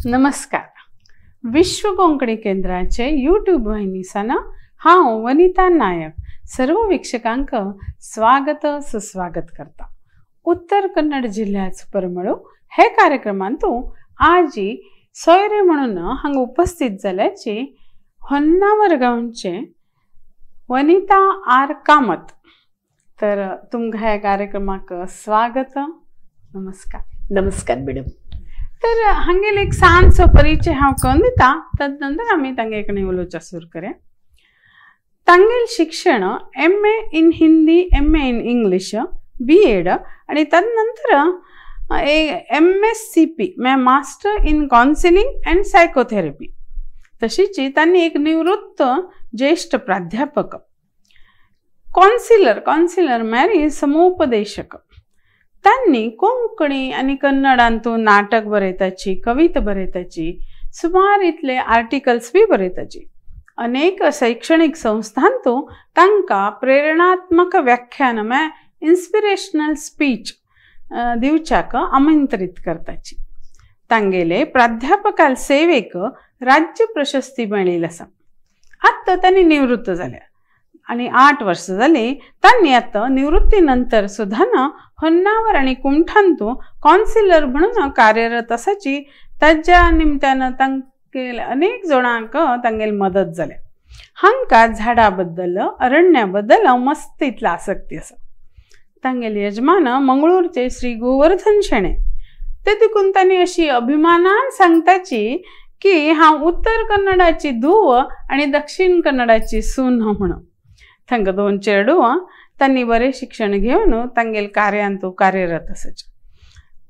नमस्कार. विश्व कोंकणी केंद्राचे यूट्यूब वाहिनीसान हांव वनिता नायक सर्व वीक्षकांक स्वागत सुस्वागत करता. उत्तर कन्नड जिल्ह्याच परमळू हे कार्यक्रमांतू आजी सोयरे म्हणून हांगा उपस्थित जाल्याची होन्नावर गांवचे वनिता आर कामत. तर तुमकां ह्या कार्यक्रमाक स्वागत. नमस्कार. नमस्कार मॅडम. तर हांगेल एक ल्हानसो परिचय हांव करून दिता, तदनंतर आमी तांगे कडेन उलोवचें सुरू करूया. तांगेल शिक्षण MA in Hindi, MA in English, B.Ed आनी तदनंतर MSCP म्हळ्यार master in counselling and psychotherapy. तशीच तांणी एक निवृत्त ज्येष्ठ प्राध्यापक, कॉन्सिलर, कॉन्सिलर म्हळ्यार समुपदेशक. तांणी कोंकणी आनी कन्नडांतू नाटक बरयताची, कविता बरयताची, सुमार इतले आर्टिकल्स बी बरयताची. अनेक शैक्षणिक संस्थांतू तांकां प्रेरणात्मक व्याख्यान म्हळ्यार इन्स्पिरेशनल स्पीच दिवच्याक आमंत्रित करताची. तांगेले प्राध्यापकाल सेवेक राज्य प्रशस्ती मेळिल्ली आसा. आतां तांणी निवृत्त जाल्या आनी 8 वर्सां जाली तांणी आतां निवृत्ती नंतर सुद्दां होन्नावर आनी कुमठांतू कॉन्सिलर म्हणून कार्यरत आसाची. ताज्या निमतान तांगेले अनेक जाणांक तांगेली मदत जाल्या. हांकां झाडा बद्दल, अरण्या बद्दल मस्त इतली आसक्ती आसा. तांगेले यजमान मंगळूरचे श्री गोवर्धन शेणे. ते देखून तांणी अशी अभिमानान सांगताची की हांव उत्तर कन्नडाची धूव आनी दक्षिण कन्नडाची सून म्हणून. तांकां 2 चेडवां. तांणी बरें शिक्षण घेवन तांगेले कार्यांतू कार्यरत आसाचे.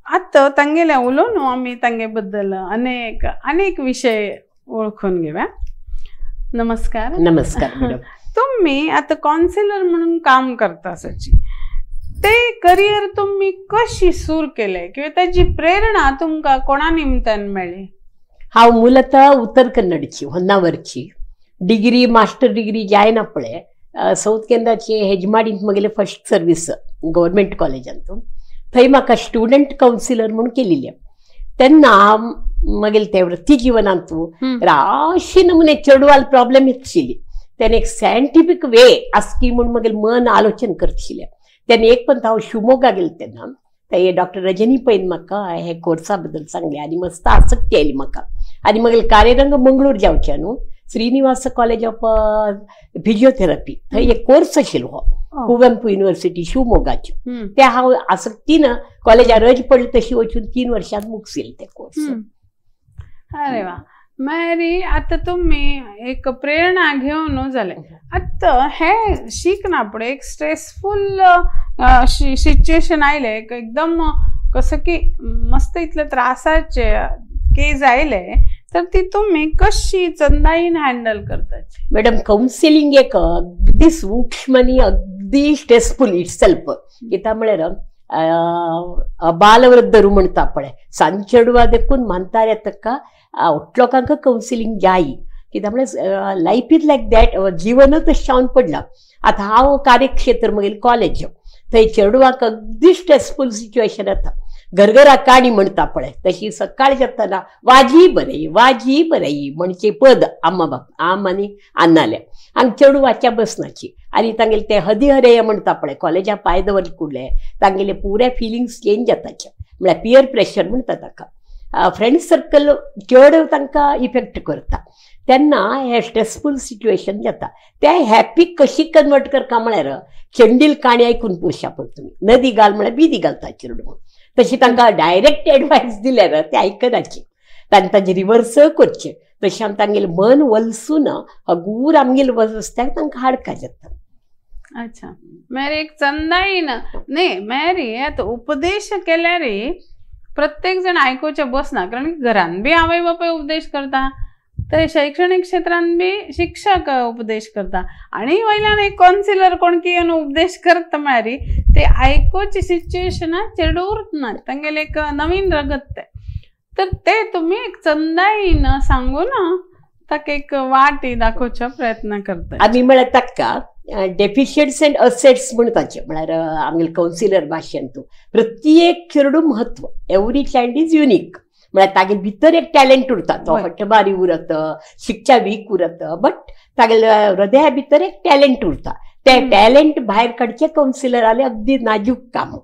आतां तांगेले उलोवन आमी तांगे बद्दल अनेक अनेक विशय वळखून घेवया. नमस्कार. नमस्कार मॅडम. तुम्ही आतां कॉन्सिलर म्हणून काम करता आसाची, ते करियर तुम्ही कशी सुरू केले किंवा ताजी प्रेरणा तुमकां कोणा निमतान मेळ्ळी? हांव मूलतः उत्तर कन्नडची, होन्नावरची. डिग्री, मास्टर डिग्री जायना पळय साऊथ केंद्राचे हेजमाडींत म्हगेले फर्स्ट सर्वीस गव्हर्मेंट कॉलेजांत. थंय म्हाका स्टुडंट कावन्सिलर म्हणून केलेली. तेन्ना म्हगेले ते वृत्ती जिवनांत राशी नमुने चेडवाल प्रॉब्लेम येतशिल्ली. तेन्ना एक सायंटिफीक वे आसकी म्हूण म्हगेलें मन आलोचन करशिल्लें. तेन्ना एक पण हांव शिवमोगा गेलें तेन्ना ते डॉक्टर रजनी पैन म्हाका हे कोर्सा बद्दल सांगलें आनी मस्त आसक्ती आयली म्हाका. आनी म्हगेलें कार्यरंग मंगळूर जावचें न्हू, श्रीनिवास कॉलेज ऑफ फिजियोथेरपी थंय एक कोर्स आशिल्लो हो कुवेंपू युनिवर्सिटी शिवमोगाची. ते हांव आसक्तीन कॉलेजा रज पडली तशी वचून 3 वर्षांत मुगसिल ते कोर्स. अरे वा. मागीर आतां तुमी एक प्रेरणा घेवन जालें. आतां हें शिकना फुडें एक स्ट्रेसफूल सिच्युएशन आयलें, एकदम कसं की मस्त इतले त्रासाचे केज आयले, तर ती तुम्ही कशी चंदाईन हँडल करताची? मॅडम, कावन्सिलिंग एक अगदी सूक्ष्म आनी अगदी स्ट्रेसफूल इटसेल्फ. कित्याक म्हळ्यार बालवृद्ध म्हणटा पळय, सान चेडवां देखून म्हाताऱ्या ताका लोकांक कावन्सिलिंग जायी. कित्याक म्हळ्यार लायफ is like that, जिवनच तशें जावन पडलां. आतां हांव कार्यक्षेत्र म्हगेलें कॉलेज, थंय चेडवांक अगदी स्ट्रेसफूल सिच्युएशन येता. घरघरा काणी म्हणटा पळय तशी सकाळी जातना वाजी बरई वाजी बरई म्हणचे पद आम्मा बाप आम आनी अन्नाले हांगा चेडवाच्या बसनाची. आनी तांगेले ते हदी हरे म्हणटा पळय, कॉलेजा पांय दवरले कुडले तांगेले पुरे फिलिंग्स चेंज जाताचे. म्हळ्यार पियर प्रेशर म्हणटा ताका, फ्रेंड सर्कल चड तांकां इफेक्ट करता. तेन्ना हें स्ट्रेसफूल सिच्युएशन जाता. ते हॅपी कशी कन्वर्ट करता म्हळ्यार चंडील काणी आयकून पोशा पळय तुमी, नदी घाल म्हळ्यार बिदी घालता चेडूं. तशी तांकां डायरेक्ट एडवायस दिल्यार ते आयकनाची, तांणी तांचे रिवर्स करचें. तशें आमी तांगेलें मन वलसून हगूर आमगेले रस्त्याक तांकां हाडका जाता. अच्छा. मागीर एक चंदाईन न्ही, मागीर आतां उपदेश केल्यार प्रत्येक जण आयकुचें बसना, कारण घरान बी आवय बापूय उपदेश करता, तर शैक्षणिक क्षेत्रान बी शिक्षक उपदेश करता, आनी वयल्यान एक कॉन्सिलर कोण की येवन उपदेश करता म्हळ्यार ते आयकुचे सिच्युएशनाक चेडूं उरतना तांगेलें एक नवीन रगत तें. तर ते तुमी एक चंदाईन सांगून ताका एक वाट दाखोवचो प्रयत्न करता. आमी म्हळ्यार ताका डेफिशियन्स अँड असेट्स म्हणटाचे, म्हळ्यार आमगेले कावन्सिलर भाशेन तूं प्रत्येक चेडूं म्हत्व, एवरी चायल्ड is unique. म्हळ्यार तागे भितर एक टॅलेंट उरता, तो हटमारी उरत, शिक्षा वीक उरत, बट तागेले हृदया भितर एक टॅलेंट उरता. ते टॅलेंट भायर काडचे कावन्सिलराले अगदी नाजूक काम.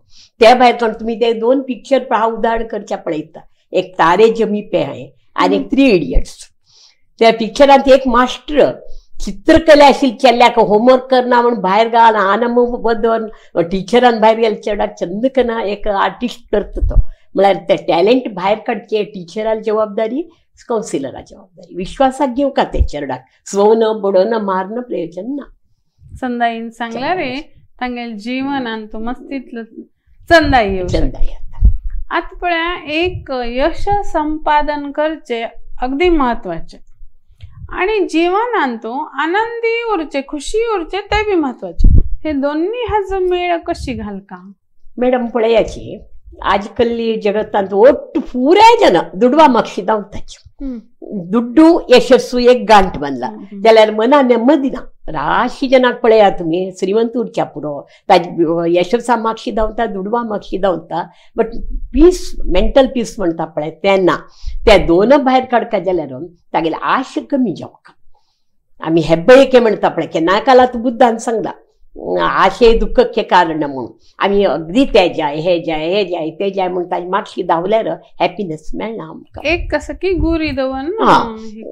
ते भायर काडून तुमी ते दोन पिक्चर हांव उदाहरण करच्या पळयता, एक तारे जमी पे आहे आनी एक थ्री इडियट्स. त्या पिक्चरांत एक मास्टर चित्रकला आशिल्ली चेल्ल्याक होमवर्क करना म्हूण भायर घाल आना बदन टिचरान भायर गेले चेड्याक चंद करना एक आर्टिस्ट करता तो. म्हळ्यार ते टॅलेंट भायर काडचे टिचराली जबाबदारी, कावन्सिलरा जबाबदारी. विश्वासाक घेवका ते चेरडाक, स्वन बडोवन मारन प्रयोजन ना. चंदाईन सांगला रे तांगेले जीवनान तूं मस्तीतलो चंदाई येवं चंदाई. आतां पळया एक यश संपादन करचे अगदी म्हत्वाचें आणि जीवनान तूं आनंदी उरचे, खुशी उरचे ते बी म्हत्वाचे. हे दोन्ही हाजो मेळ कशी घालका? मॅडम पळयाची आजकल्ली जगतांत ಒಟ್ಟು ಪೂರೇ ಜನ दुडवा मागशी धांवताची. दुड्डू यशस्सू एक गांठ बांदला जाल्यार मना नेमदी ना. राशी जनाक पळया तुमी श्रीमंत उरच्या पुरो, ताजे यशस्सा मागशी धांवता, दुडवा मागशी धांवता, बट पीस, मेंटल पीस म्हणटा पळय तें ना. त्या दोन भायर काडका जाल्यार तागेली आश कमी जावका. आमी हेब्बयके म्हणटा पळय केन्ना काला तूं बुद्धान सांगला आशे दुःख के कारण म्हणून. आमी अगदी ते जाय, हे जाय, हे जाय, ते जाय म्हूण ताजे मागशी धांवल्यार हॅपीनेस मेळना आमकां. एक कसं की गुरी दवर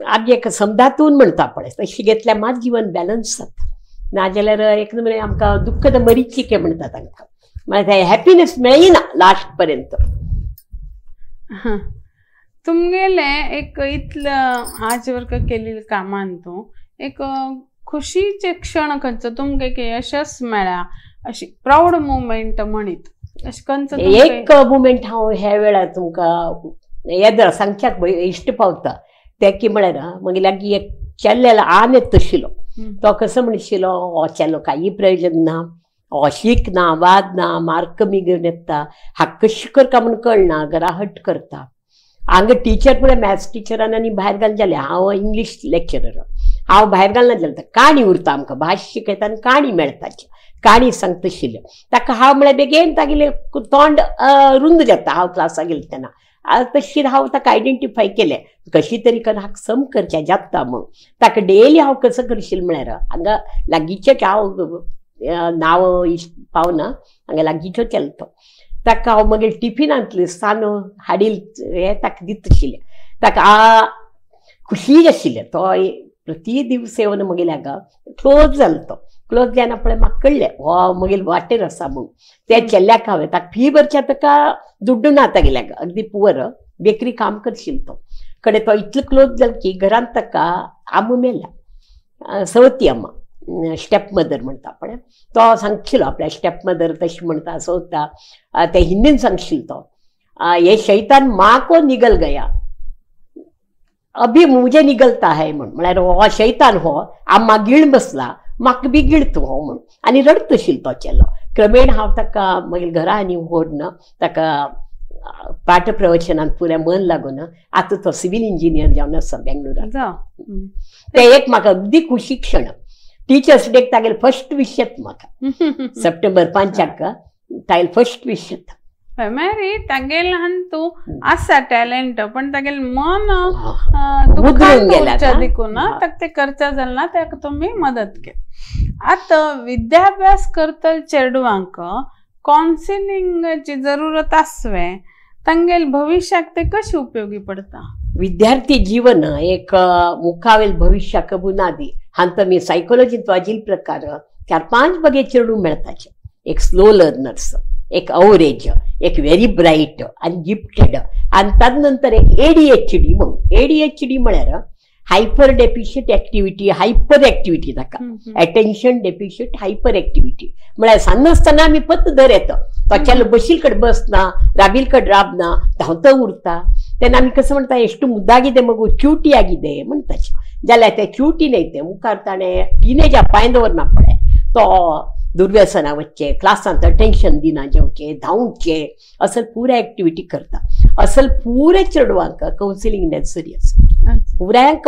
आमी एक समजातून म्हणटा पळय तशी घेतल्यार मात जीवन बॅलन्स जाता. नाजाल्यार एक नंबर आमकां दुःख तर मरीचिके म्हणटा तांकां, मागीर हॅपीनेस मेळना लास्ट पर्यंत. तुमगेले एक इतलं आजवर केलेले कामान तूं एक खुशीचे क्षण खंयचो तुमकां एक यशस मेळ्ळा अशी प्राऊड मुवमेंट म्हणीत अशें खंयचो एक मुवमेंट हांव ह्या वेळार तुमकां येदर सांगच्याक इश्ट पावता. ते की म्हळ्यार मागीर लागीं एक चेल्ल्याला आन येता आशिल्लो. तो कसो म्हणशिल्लो, हो चेलो कांय प्रयोजन ना, हो शीक ना, वाद ना, मार्क कमी घेवन येता, हाका कशें करता म्हूण कळना, घरा हट करता. हांगा टिचर पळय मॅथ्स टिचरान आनी भायर घालून जालें. हांव इंग्लीश लेक्चरर, हांव भायर घालना जालें काणी उरता आमकां, भास शिकयता आनी काणी मेळटाची, काणी सांगता आशिल्लें ताका. हांव म्हळ्यार बेगीन तागेलें तोंड रुंद जाता हांव क्लासाक गेलें तेन्ना. तशी हांव ताका आयडेंटिफाय केलें कशी तरी करून हाका सम करचें जाता म्हूण. ताका डेली हांव कसो करशील म्हळ्यार हांगा लागींचेच हांव नांव पावना, हांगा लागींचो चलतो ताका हांव मागीर टिफिनांतलें सानो हाडील हें ताका दिता आशिल्लें. ताका खुशी आशिल्लें. तो प्रति दिवस येवन मागीर हांगा क्लोज जालो. तो क्लोज जायना पळय म्हाका कळ्ळें हो मागीर वाटेर आसा म्हूण. त्या चेल्ल्याक हांवें ताका फी भरच्या ताका दुड्डू ना तागेल्याक, अगदी पुवर बेकरी काम करशील तो. कडे तो इतलो क्लोज जालो की घरांत ताका आमो मेला, सवती अम्मा, स्टेप मदर म्हणटा पळय, तो सांगशिलो आपल्या स्टेप मदर तशी म्हणटा सवता, ते हिंदीन सांगशील तो, हे शैतान माँ को निगल गया अभी मुझे निगलता है म्हूण. म्हळ्यार हो शैतान हो आम्मा गिळ बसला, म्हाका बी गिळतो हो म्हूण. आनी रडत आशिल्लो तो चेलो. क्रमेण हांव ताका मागीर घरा आनी व्हरून ताका पाठ प्रवचनांत पुरें मन लागून आतां तो सिवील इंजिनियर जावन आसा बेंगलोरांत. ते एक म्हाका अगदी खुशी क्षण. टिचर्स डेक तागेले फर्स्ट विश येता म्हाका, सप्टेंबर 5 तागेले फर्स्ट विश येता. मागीर तागेले तूं आसा टॅलेंट पण तागेले मन उदरून गेला देखून ताका ते करचा जालें ना, ताका तुमी मदत केली. आतां विद्याभ्यास करतले चेडवांक कावन्सिलिंगाची जरूरत आसवे, तांगेले भविष्याक ते कशें उपयोगी पडता? विद्यार्थी जीवन एक मुखावेल भविष्याक बुनादी. हांत मी सायकोलॉजींत वाजील प्रकार 4-5 बगे चेडूं मेळटाचे. एक स्लो लर्नर्स, एक अवरेज, एक व्हेरी ब्रायट आनी गिफ्टेड, आनी ताजे नंतर एक ADHD म्हणून. ADHD म्हळ्यार hyper deficit activity, hyper activity ताका, अटेन्शन डेफिशिट हायपर एक्टिविटी. म्हळ्यार सांगनासतना आमी पत्त दर येता, तो चेलो बशील कडेन बसना, राबील कडेन राबना, धांवता उरता. तेन्ना आमी कसं म्हणटा, ಎಷ್ಟು ಮುದ್ದಾಗಿದೆ ಮಗು, ಕ್ಯೂಟಿ ಆಗಿದೆ म्हणटाचे. जाल्यार ते क्युटी न्हय, ते मुखार ताणें टिनेजा पांय दवरना पळय, तो दुर्व्यसना वचचें, क्लासांत अटेन्शन दिना जेवचें, धांवचें, असल पुराय एक्टिविटी करता. असल पुराय चेडवांक कावन्सिलींग नेसेसरी आसा पुरायांक.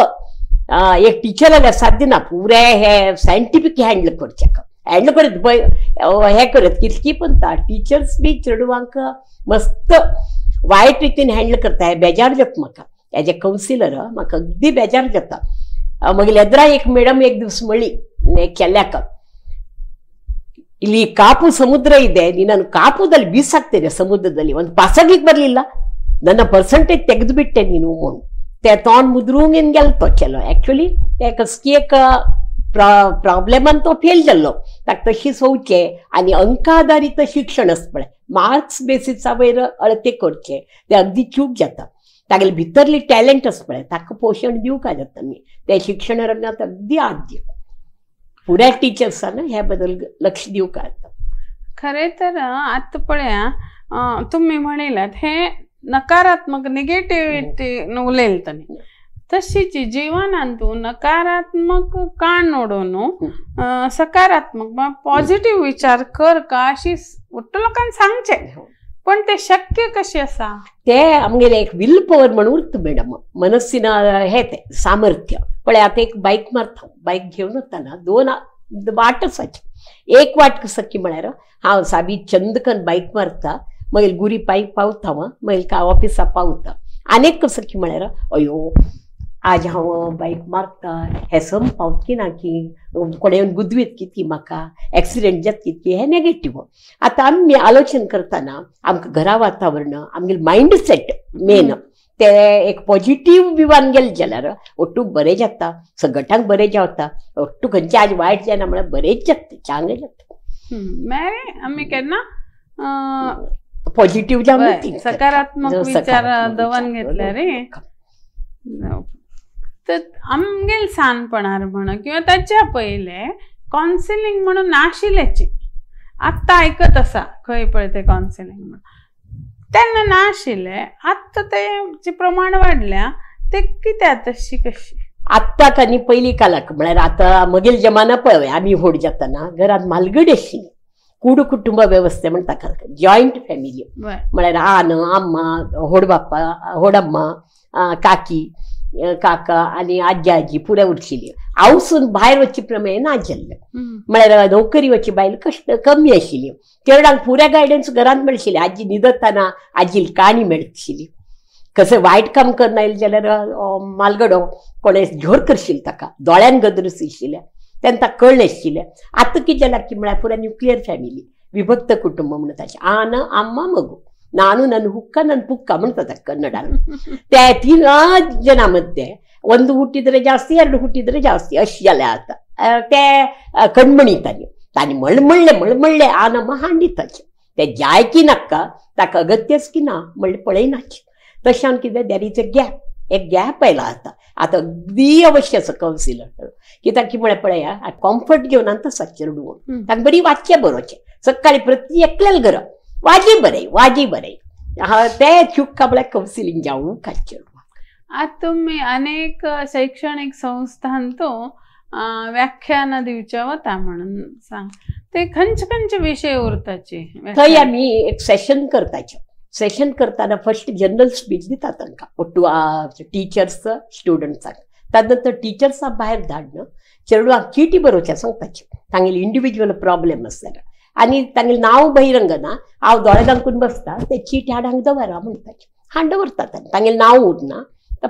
एक टिचर जाल्यार साध्य ना पुराय हे सायंटिफीक हँडल करचें, हँडल करत हें करत कितकी पण टिचर्स बी चेडवांक मस्त वायट रितीन हँडल करता हें बेजार जाता म्हाका. एज ए कावन्सिलर म्हाका अगदी बेजार जाता. मागीर एदरा एक मॅडम एक दिवस म्हणली केल्याक, ಇಲ್ಲಿ ಕಾಪು ಸಮುದ್ರ ಇದೆ, ನಾನು ಕಾಪುದಲ್ಲಿ ಬೀಸಾಕ್ತೇನೆ ಸಮುದ್ರದಲ್ಲಿ, ಒಂದು ಪಾಸಾಗ್ಲಿಕ್ಕೆ ಬರಲಿಲ್ಲ, ನನ್ನ ಪರ್ಸೆಂಟೇಜ್ ತೆಗೆದುಬಿಟ್ಟೆ ನೀನು म्हणून. ते तोंड मुद्रूंक गेलो तो चेलो. एक्चुअली ते कसली एक प्रॉब्लेमान तो फेल जाल्लो. ताका तशी सोवचें आनी अंक आदारीत शिक्षण आसता पळय, मार्क्स बेसिसा वयर अळते करचे, ते अगदी चूक जाता. तागेले भितरली टॅलंट आसता पळय ताका पोशण दिवंक जाता आमी, ते शिक्षण रंगात अगदी आद्य. पुऱ्या टिचर्सान ह्या बद्दल लक्ष दिवंक जाता. खरें तर आतां पळया तुमी म्हणिल्लें हे नकारात्मक निगेटिविटी उलयले तांणी, तशीच जीवनांत नकारात्मक काण उडोवन सकारात्मक पॉझिटिव्ह विचार कर का अशी ಒಟ್ಟು लोकांक सांगचें, पण ते शक्य कशें आसा? ते आमगेले एक will power म्हणून उरता मॅडम, मनस्सिन हे ते सामर्थ्य. पळय आतां एक बायक मारता, बायक घेवन वतना दोन वाट आसाची. एक वाट कसं की म्हळ्यार हांव साबी चंदकन बायक मारता, मागीर गुरी पायक पावता, मागीर का ऑफिसा पावता. आनी एक कसं की म्हळ्यार अयो आज हांव बायक मारता हे सम पावत की ना की कोणें येवन गुदवीत कितकी म्हाका एक्सिडेंट जात कितकी, हें नेगेटीव. आतां आमी आलोचन करतना आमकां घरा वातावरण आमगेलें मायंड सेट मेन ते एक पॉझिटिव्ह विवान गेले जाल्यार ಒಟ್ಟು बरें जाता, सगळ्यांक बरें जाता, ಒಟ್ಟು खंयचें आज वायट जायना म्हळ्यार बरेंच जाता, चांगलें जाता. मागीर आमी केन्ना पॉझिटिव्ह जावन सकारात्मक विचार दवन घेतले रे. तर आमगेल सानपणार म्हण किंवा ताच्या पयले कावन्सिलिंग म्हणून नाशिल्ल्याची आत्तां आयकत आसा खंय पळय ते कावन्सिलिंग म्हणून, तेन्ना नाशिल्लें. आत्तां तें प्रमाण वाडल्या ते कित्याक तशी कशी आत्तां आनी पयलीं कालाक म्हळ्यार आतां मगेल जमाना पळय आमी व्हड जातना घरांत म्हालगडी आशिल्ली, कूड कुटुंब वेवस्थे म्हणटा जॉयंट फॅमिली, म्हळ्यार आन अम्मा होड बाप्पा होडम्मा काकी काका आनी आजी आजी पुऱ्या उरशिल्ली. हांवसून भायर वचचे प्रमाणे ना जाल्लें, म्हळ्यार नोकरी वचची बायल कश्ट कमी आशिल्ली, चेडवांक पुऱ्या गायडन्स घरांत मेळशिल्ली. आजी न्हिदतना आजी काणी मेळशिल्ली, कशें वायट काम करना येयलें जाल्यार मालगडो कोणें झोर करशील ताका, दोळ्यान गदरस आशिल्लें तेन्ना ताका कळनाशिल्लें. आतां कितें जालां की म्हळ्यार पुऱ्या न्युक्लियर फॅमिली, विभक्त कुटुंब म्हणटा ताचें, आन आम्मा मगू ನಾನು ನನ್ನ ಹುಕ್ಕ ನನ್ನ ಪುಕ್ಕ म्हणतात ಕನ್ನಡ. त्या तीन जनामध्ये ಒಂದು ಹುಟ್ಟಿದ್ರೆ ಜಾಸ್ತಿ, ಎರಡು ಹುಟ್ಟಿದ್ರೆ ಜಾಸ್ತಿ ಅಷ್ಟೆಲ್ಲ ಆತ ते कणमणीतानी ताणी मळमळ्ळे मळमळ्ळे आनम हांडिताचे ते जाय की नाका ताका अगत्यच की ना म्हणलें पळयनाचे. तशें कितें there is a gap, एक गॅप आयला आतां. आतां अगदी अवश्य आसा कावन्सिलर कित्याक की म्हळ्यार पळया कॉम्फर्ट घेवन आसा चेडूं तांकां बरी वाचचें बरोवचें सकाळी प्रति एकल्याल घरा वाजी बरय वाजी बरय ते चूक म्हळ्यार कावन्सिलिंग जावूं काडचें. आतां तुमी अनेक शैक्षणिक संस्थांतो व्याख्यान दिवचे वता म्हणून सांग, ते खंयचे खंयचे विशय उरताचे? थंय आमी एक सेशन करताचे. सेशन करतना फर्स्ट जनरल स्पीच दिता तांकां ಒಟ್ಟು टिचर्स स्टुडंट्सांक. ताजे नंतर टिचर्सां भायर धाडन चेडवांक चिटी बरोवचें सांगताचे तांगेले इंडिविज्युअल प्रॉब्लेम आसल्यार, आनी तांगेलें नांव बहिरंग ना, हांव दोळे दांकून बसता ते चीट हाड हांगा दवरा म्हणटाचे, हाड दवरतात, तांगेलें नांव उरना,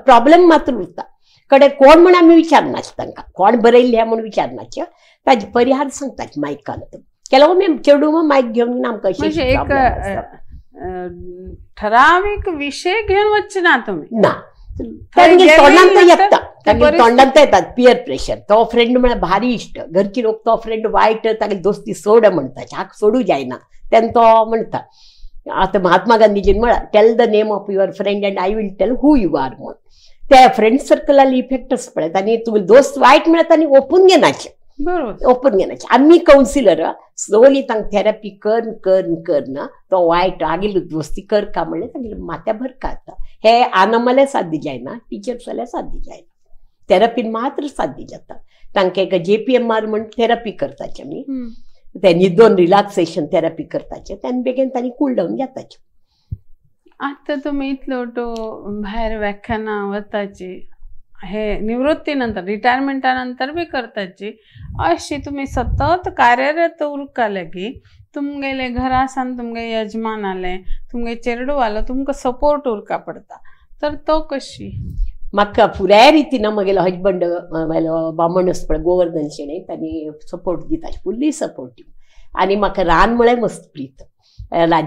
प्रॉब्लेम मात्र उरता. कडे कोण म्हण आमी विचारनाचे तांकां, कोण बरयल्लें म्हूण विचारनाचे, ताजे परिहार सांगतात मायकान. ಕೆಲವೊಮ್ಮೆ चेडूं मायक घेवन आमकां एक ठरावीक विशय घेवन वचचे ना तुमी ना, तांगे तोंडांत येता, तांगे तोंडांत येतात पियर प्रेशर. तो फ्रेंड म्हळ्यार भारी इश्ट, घरची लोक तो फ्रेंड वायट, तागे दोस्ती सोड म्हणटा, हाका सोडू जायना तेन्ना तो म्हणटा. आतां महात्मा गांधीजीन म्हळां tell the name of your friend and I will tell who you are म्हणून. त्या फ्रेंड सर्कलाली इफेक्ट आसता पळय, आनी तुमी दोस्त वायट म्हळ्यार तांणी ओपून घेनाचे, बरोबर ओपून घेनाचे. आमी कावन्सिलर स्लोली तांकां थेरपी कर कर कर तो वायट आगेली दोस्ती कर का म्हणलें तागेले माथ्या भर खाता. हे आनमाले साध्य जायना, टिचर्स जाल्यार साध्य जायना, थेरपीन मात्र साध्य जाता. तांकां एक JPMR म्हण थेरपी करताचे आमी, ते न्हिदोन रिलॅक्सेशन थेरपी करताचे, तेन्ना बेगीन तांणी कूल डावन जाताचे. आतां तुमी इतलो तो भायर व्याख्यानां वताची, हे निवृत्ती नंतर रिटायरमेंटा नंतर बी करताची, अशी तुमी सतत कार्यरत उरकाले की तुमगेले घरासान तुमगे यजमान आले तुमगे चेरडू आलो तुमकां सपोर्ट उरका पडटा तर तो कशी? म्हाका पुराय रितीन म्हगेलो हजबंड म्हगेलो बामण आसा पळय गोवर्धन शेणै तांणी सपोर्ट दिता, फुल्ली सपोर्टीव. आनी म्हाका रान म्हळ्यार मस्त प्रीत,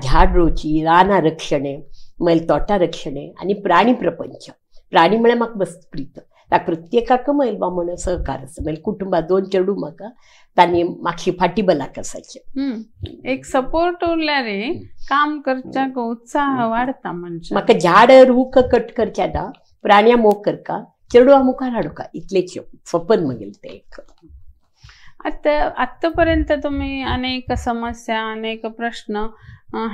झाड रोवची, रानां रक्षणें, मागीर तोटां रक्षणें आनी प्राणी प्रपंच. प्राणी म्हळ्यार म्हाका मस्त प्रीत. ताका प्रत्येकाक म्हगेलो बामण सहकार आसा. मागीर कुटुंबात दोन चेडूं म्हाका तांणी मातशी फाटी बलाक आसाचे. एक सपोर्ट उरल्यार काम करच्याक उत्साह वाडटा. म्हणजे म्हाका झाड रूख कट करच्या ना, प्राण्या मोग करका, चेडवा मुखार हाडूका, इतलेच सपन म्हगेलें तें एक. आतां आतापर्यंत तुम्ही अनेक समस्या अनेक प्रश्न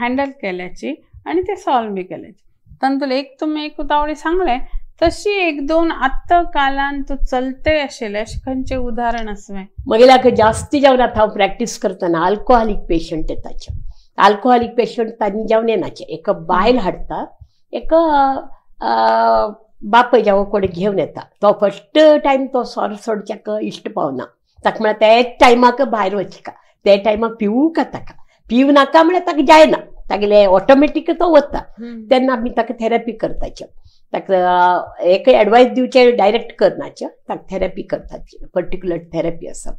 हँडल केल्याची आणि ते सॉल्व बी केल्याचे. तातूंतले एक तुमी एक तावळी सांगले तशी एक दोन आत्ता कालान तू चलते आशिल्ले अशें खंयचें उदाहरण आसलें? म्हगेल्याक जास्ती जावन आतां हांव प्रॅक्टीस करतना आल्कोहालीक पेशंट येताचे. आल्कोहालीक पेशंट तांणी जावन येनाचे, एक बायल हाडटा, एक बापय जावं कोण घेवन येता. तो फर्स्ट टायम तो सोरो सोडच्याक इश्ट पावना, ताका म्हळ्यार त्याच टायमाक भायर वचका, त्या टायमाक पिवूका, ताका पिवू नाका म्हळ्यार ताका जायना, तागेले ऑटोमॅटीक तो वता. तेन्ना आमी ताका थेरपी करताचे, ताका एक एडवायस दिवचे डायरेक्ट करनाचे, ताका थेरपी करताचे, पर्टिक्युलर थेरपी आसा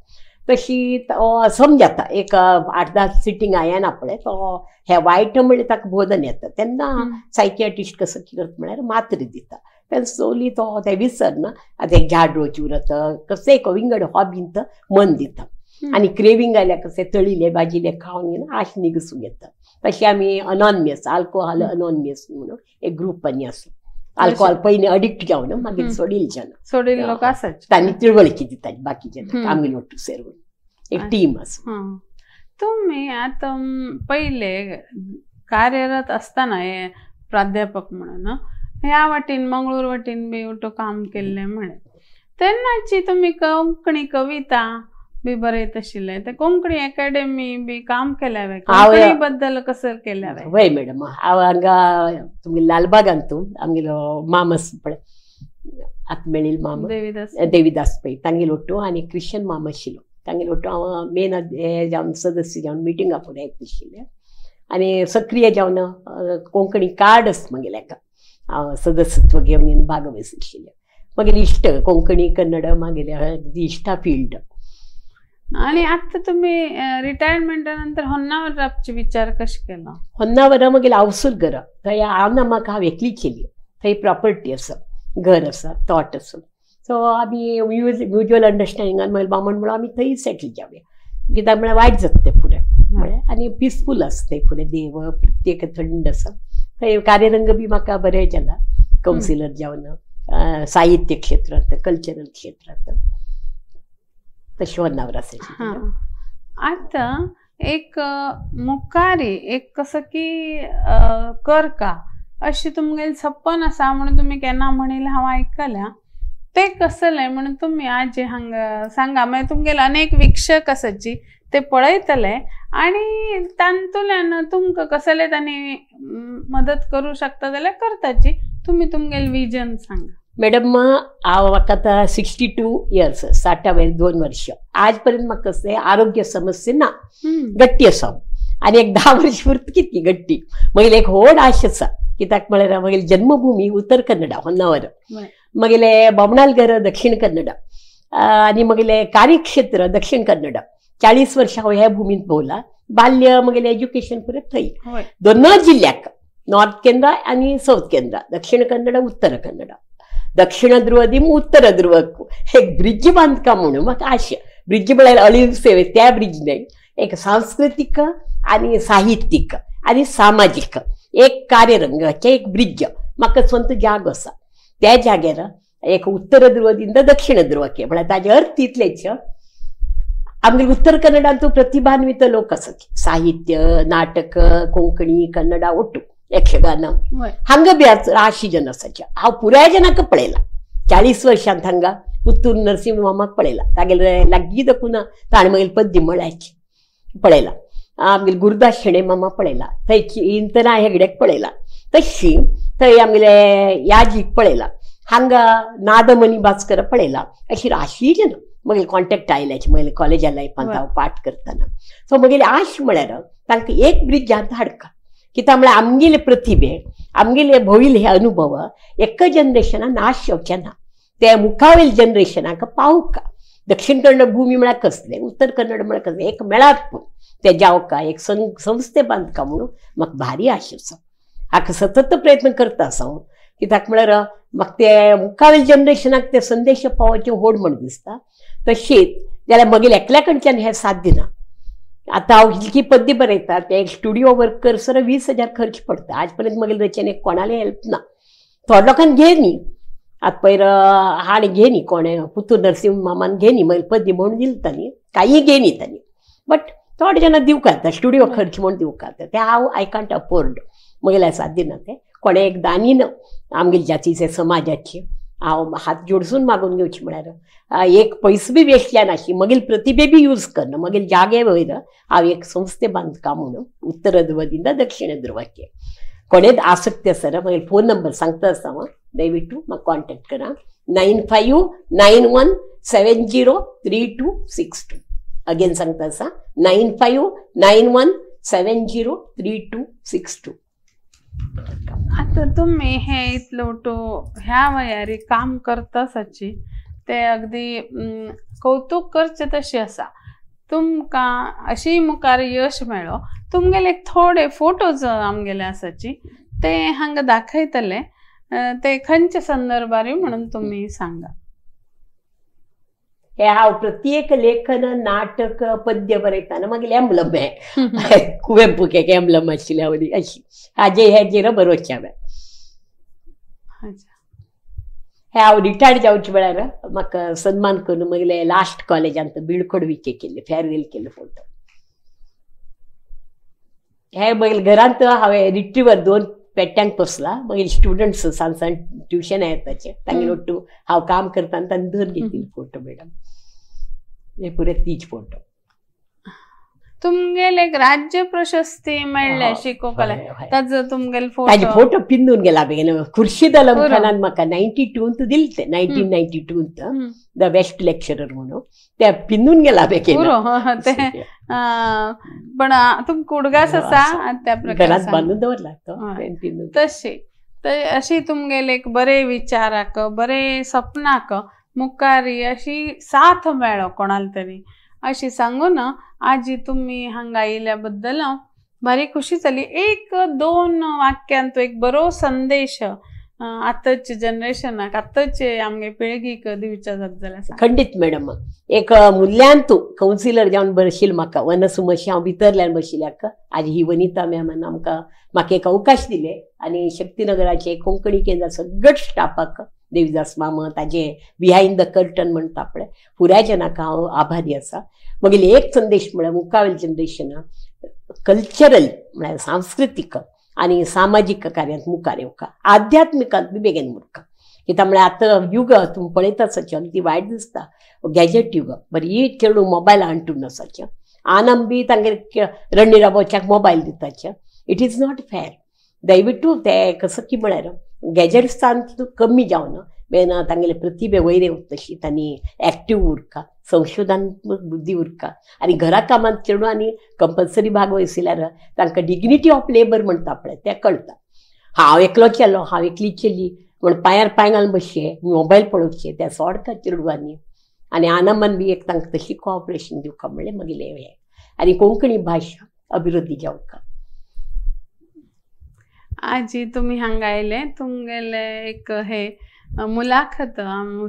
तशी. तो समजाता एक 8-10 सिटींग येना पळय तो हे वायट म्हणल्यार ताका बोधन येता. तेन्ना सायकियाट्रिस्ट कसो कितें करता म्हळ्यार मात्र दिता. तेन्ना स्लोली तो तें विसरना, आतां एक झाड रोवची उरत कशें एक विंगड हॉबींत मन दिता. आनी क्रेविंग आयल्यार कशें तळिल्लें भाजिल्लें खावन घेवन आश निगसूंक येता. तशें आमी अनॉनमियस आल्कोहॉल अनॉनमियस म्हणून एक ग्रूप आनी आसा. आल्कोहॉल पयलीं अडिक्ट जावन मागीर सोडील जावन सोडील लोक आसात तांणी तिळवळकी दितात बाकीचे आमी लोटू सेरून एक टीम आसा. तुमी आतां पयले कार्यरत आसतना हे प्राध्यापक म्हणून ह्या वाटेन मंगळूर वाटेन बी उटो काम केल्लें म्हळें तेन्नाची तुमी कोंकणी कविता बी बरयत आशिल्ले, ते कोंकणी एकाडेमी बी काम केल्या वे, कोंकणी बद्दल कसर केल्या वे? वय मॅडम, हांव हांगा तुमगे लालबागान तूं आमगेलो माम आसा पळय आत्मेळील माम देवीदास पै तांगेलो ಒಟ್ಟು आनी क्रिश्चन माम आशिल्लो तांगेलो ಒಟ್ಟು हांव मेन हे जावन सदस्य जावन मिटिंगा फुडें येत आशिल्लें आनी सक्रीय जावन कोंकणी कार्ड आसा म्हगेलें एका हांव सदस्यत्व घेवन भागवस आशिल्लें. म्हगेलें इश्ट कोंकणी कन्नड म्हगेलें अगदी इश्टा फिल्ड. आणि आता तुम्ही रिटायरमेंटा नंतर होन्नावराचे विचार कशे केलो? होन्नावरा म्हगेलें आवसूर घर, थंय हांव ना म्हाका हांव एकली केली, थंय प्रॉपर्टी आसा, घर आसा, तोट आसा. सो आमी म्युच्युअल अंडरस्टँडिंगान म्हगेले बामण म्हणून आमी थंय सेटल जावया, कित्याक म्हळ्यार वायट जाता तें फुडें म्हळ्यार आनी पिसफूल आसा थंय फुडें, देव प्रत्येक थंड आसा थंय. कार्यरंग बी म्हाका बरें जाला कावन्सिलर जावन साहित्य क्षेत्रांत कल्चरल क्षेत्रांत तशें होन्नावर आसा. आतां एक मुखारी एक कसो की करका अशी तुमगेलें सपन आसा म्हणून तुमी केन्ना म्हणिल्लें हांव आयकल्या, ते कसलें म्हणून तुमी आज हांगा सांगा. मागीर तुमगेले अनेक वीक्षक आसाची ते पळयतले आनी तातूंतल्यान तुमकां कसले तांणी मदत करूं शकता जाल्यार करताची, तुमी तुमगेलें विजन सांगा. मॅडम, हांव म्हाका आतां 62 इयर्स, 60 वयर 2 वर्ष आज पर्यंत म्हाका कसलें आरोग्य समस्या ना, गट्टी आसा हांव. आनी एक 10 वर्ष पुरता कितली गट्टी. म्हगेली एक व्हड आश आसा, कित्याक म्हळ्यार म्हगेली जन्मभूमी उत्तर कन्नडा होन्नावर, म्हगेले बामणाल घर दक्षिण कन्नडा आनी म्हगेलें कार्यक्षेत्र दक्षिण कन्नडा. 40 वर्षां हांव ह्या भुमींत भोंवलां. बाल्य म्हगेलें एज्युकेशन परत थंय दोनूय जिल्ल्याक, नॉर्थ केनरा आनी सावथ केनरा, दक्षिण कन्नडा उत्तर कन्नडा, दक्षिण ध्रुव उत्तर ध्रुव एक ब्रिज बांदकाम म्हणून म्हाका आशा. ब्रिज म्हळ्यार अळीव सेवे त्या ब्रिज न्हय, एक सांस्कृतीक आनी साहित्यीक आनी सामाजीक एक कार्यरंगाचें एक ब्रिज म्हाका स्वंत जागो आसा. त्या जाग्यार एक उत्तर ध्रुवದಿಂದ दक्षिण ध्रुवाक म्हळ्यार ताजे अर्थ इतलेच, आमगे उत्तर कन्नडांत प्रतिभान्वित लोक आसात, साहित्य नाटक कोंकणी कन्नडा ಒಟ್ಟು यक्षगान हांगा बी राशी जन आसाचे. हांव पुराय जनाक पळयला 40 वर्षांत, हांगा पुत्तूर नरसिंह मामाक पळयला, तागेले लागीं दकून ताणें म्हगेले पद्य म्हळ्याचे पळयला, आमगेले गुरुदास शेणे मामा पळयला, थंय इंतना हेगड्याक पळयला, तशी थंय आमगेले याजीक पळयला, हांगा नादमणी भास्कर पळयला. अशी राशी जन म्हगेले कॉन्टेक्ट आयल्याचे म्हगेले कॉलेजा लायफांत हांव पाठ करतना. सो म्हगेली आश म्हळ्यार तांकां एक ब्रिजांत हाडका कित्याक म्हळ्यार आमगेले प्रतिभे आमगेले भोविल हे अनुभव एका जनरेशनान नाश जावचे ना, ते मुखावेल जनरेशनाक पावका. दक्षिण कन्नड भूमी म्हळ्यार कसले, उत्तर कन्नड म्हळ्यार कसले, एक मेळात पूण ते जावका एक संस्थे बांदका म्हणून म्हाका भारी आशा आसा. हाका सतत प्रयत्न करता आसा हांव कित्याक म्हळ्यार म्हाका ते मुखावेल जनरेशनाक ते संदेश पावोवचे व्हड म्हण दिसता. तशेंच जाल्यार मागीर एकल्या कडच्यान हें साध्य ना. आतां हांव इतकी पद्य बरयता ते एक स्टुडियो वर्क करसर 20,000 खर्च पडटा. आज पर्यंत मागीर रचनेक कोणाले हेल्प ना, थोड्या लोकांक घे न्ही. आतां पयर हाणें घे न्ही कोणें पुतूर नरसिंह मामान घे न्ही मागीर पद्य म्हणून दिलें तांणी, कांय घे न्ही तांणी, बट थोडे जाणां दिवंक जाता स्टुडियो खर्च म्हूण दिवंक जाता ते हांव I can't afford, म्हगेलें साध्य ना. तें कोणें एक दानी ना आमगेले जातीचे समाजाचे हांव हात जोडसून मागून घेवचे म्हळ्यार एक पयसो बी वेस्ट जायना, मगेल प्रतिभे बी यूज करना, मगेल जागे वयर हांव एक संस्थे बांदका म्हणून उत्तर ध्रुवದಿಂದ दक्षिण ध्रुवाचे कोणेच आसक्ती आसा मागीर फोन नंबर सांगता आसा हांव, दयविटू म्हाका कॉन्टेक्ट करा 9591 703262. अगेन सांगता आसा 9591 703262. आतां तुमी हे इतलो ह्या वयारी काम करता साची ते अगदी कौतुक करचें तशें आसा. तुमकां अशी मुखार यश मेळो. तुमगेले थोडे फोटोज आमगेले आसाची ते हांगा दाखयतले, ते खंयच्या संदर्भार म्हणून तुमी सांगा. हे हांव प्रत्येक लेखन नाटक पद्य बरयतना मागीर एम्बलम हे कुवेंपू एक एम्बलम आशिल्ल्या वरी अशी हाजे हेजेर बरोवचें हांवें. हे हांव रिटायर्ड जावचे वेळार म्हाका सन्मान करून मागीर लास्ट कॉलेजांत बिळखोडवीचे केल्ले फेरवेल केल्ले फोटो. हे मागीर घरांत हांवें रिट्रीवर 2 पेट्यांक पोसला. मागीर स्टुडंट्स सान सान ट्युशन येताचे तांगे ಒಟ್ಟು हांव काम करता आनी तांणी धरून घेतिल्ले फोटो मॅडम. हे पुरे तीच फोटो. तुमगेले एक राज्य प्रशस्ती मेळ्ळे शिकोकला ताजो तुमगेले फोटो ताजे फोटो पिंदून गेला बेगीन. खुर्शीद आलम खानान म्हाका 92 दिले ते 1992 the best lecturer म्हणून ते पिंदून गेला बेगीन. पण तुमकां उडगास आसा त्या प्रकार घरात बांदून दवरला तो पिंदून. तशें तर अशी तुमगेले एक बरे विचाराक बरे सपनाक मुखारी अशी साथ मेळो कोणाल तरी अशी सांगून आजी तुम्ही हांगा आयिल्ल्या बद्दल भारी खुशी जाली. 1-2 वाक्यान तो एक बरो संदेश आतांचे जनरेशनाक आतांचे आमगे पिळगीक दिवच्या जात जाल्यार. खंडीत मॅडम एक मुल्यांतू कावन्सिलर जावन बरशील म्हाका वनसुमशी हांव भितरल्यान बशिल्ल्याक आज ही वनिता मॅमान आमकां म्हाका एक अवकाश दिले आनी शक्तीनगराचे कोंकणी केंद्र सगळ्या स्टाफाक देवीदास मामा ताजे बिहायंड the curtain म्हणटा पळय पुराय जनाक हांव आभारी आसा. मागीर एक संदेश म्हळ्यार मुखावेल जनरेशना कल्चरल म्हळ्यार सांस्कृतीक आनी सामाजीक कार्यांत मुखार येवका, आध्यात्मिकांत बी बेगीन मुरका. कित्याक म्हळ्यार आतां युग तुमी पळयता आसाचें अगदी वायट दिसता गॅजेट युग बरी चेडूं मोबायल अंटून आसाचें आनम बी तांगेर रणीर राबोवच्याक मोबायल दिताचें. It is not fair. दयविटू ते कसं की म्हळ्यार गॅजेट्सान कमी जावन बेन तांगेले प्रतिभे वयर येवप तशी तांणी एक्टीव उरका, संशोधनात्मक बुद्धी उरका आनी घरा कामांत चेडूं आनी कंपल्सरी भाग वयशिल्यार तांकां डिग्निटी ऑफ लेबर म्हणटा पळय तें कळटा. हांव एकलो चेलो हांव एकली चेली म्हण पांयार पांय घालून बसचें मोबायल पळोवचें त्या सोडका चेडवांनी आनी आनमान बी एक तांकां तशी कॉपरेशन दिवका म्हणलें मागीर हें आनी कोंकणी भाशा अभिवृद्धी जावका. आजी तुम्ही हांगा आयले तुमगेले एक हे मुलाखत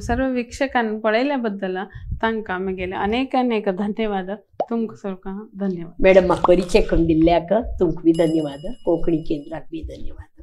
सर्व वीक्षकांनी पळयल्या बद्दल तांकां मागीर अनेक अनेक धन्यवाद. तुमकां सर्वांक धन्यवाद मॅडम. म्हाका परिचय करून दिल्ल्याक तुमकां बी धन्यवाद, कोंकणी केंद्राक बी धन्यवाद.